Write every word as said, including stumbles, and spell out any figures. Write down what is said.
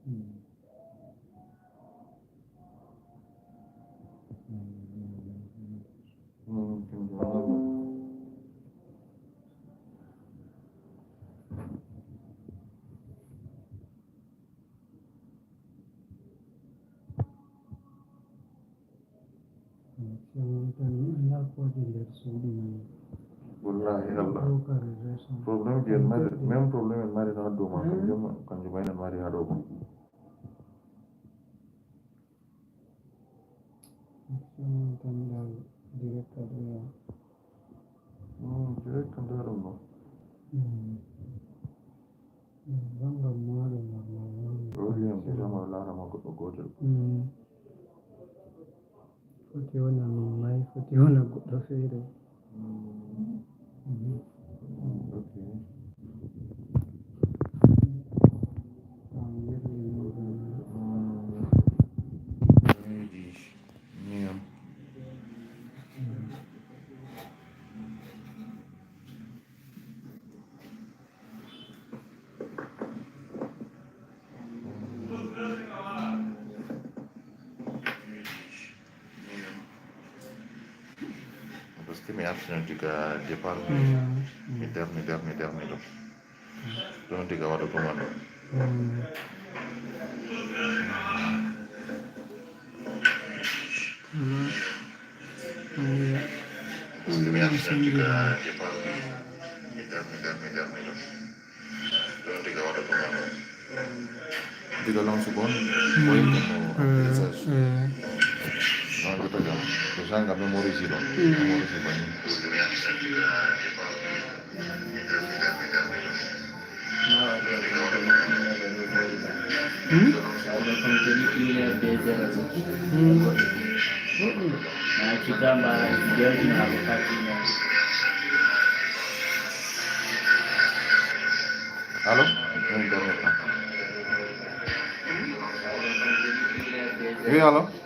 Mm, kanjum woni. Wallahi Allah. Problème ji en mari, même problème en mari na dow ma, kanjum, kanjum ma en mari haa ɗo bo. Tan dal direct aɗo yaha. Hmm, direct nder ɗum ɗo. Hmm. Hmm, bangam maaɗa normal on. Ɗo wiyam déjà ma laara ma goɗɗo gootel. Hmm. Foti wona min may, foti wona goɗɗo feere. Hmm. Hmm. Hmm, ok. Parce que mi artino diga départ mi, mi der, mi der, mi der, mi ɗo. Ɗon diga waɗugo man ɗo. Mm. Mm. Parce que mi artino diga départ mi, mi der, mi der, mi der, mi ɗo. Ɗon diga waɗugo man ɗo. Diga lansugo on, mm, boy ko no, eh, atterrissage. Eh. Non, jotta jam. Déjà nga mémorise ɗo. Mm. Mémorise banni. Hmm? Hmm. Allô? Oui, allô?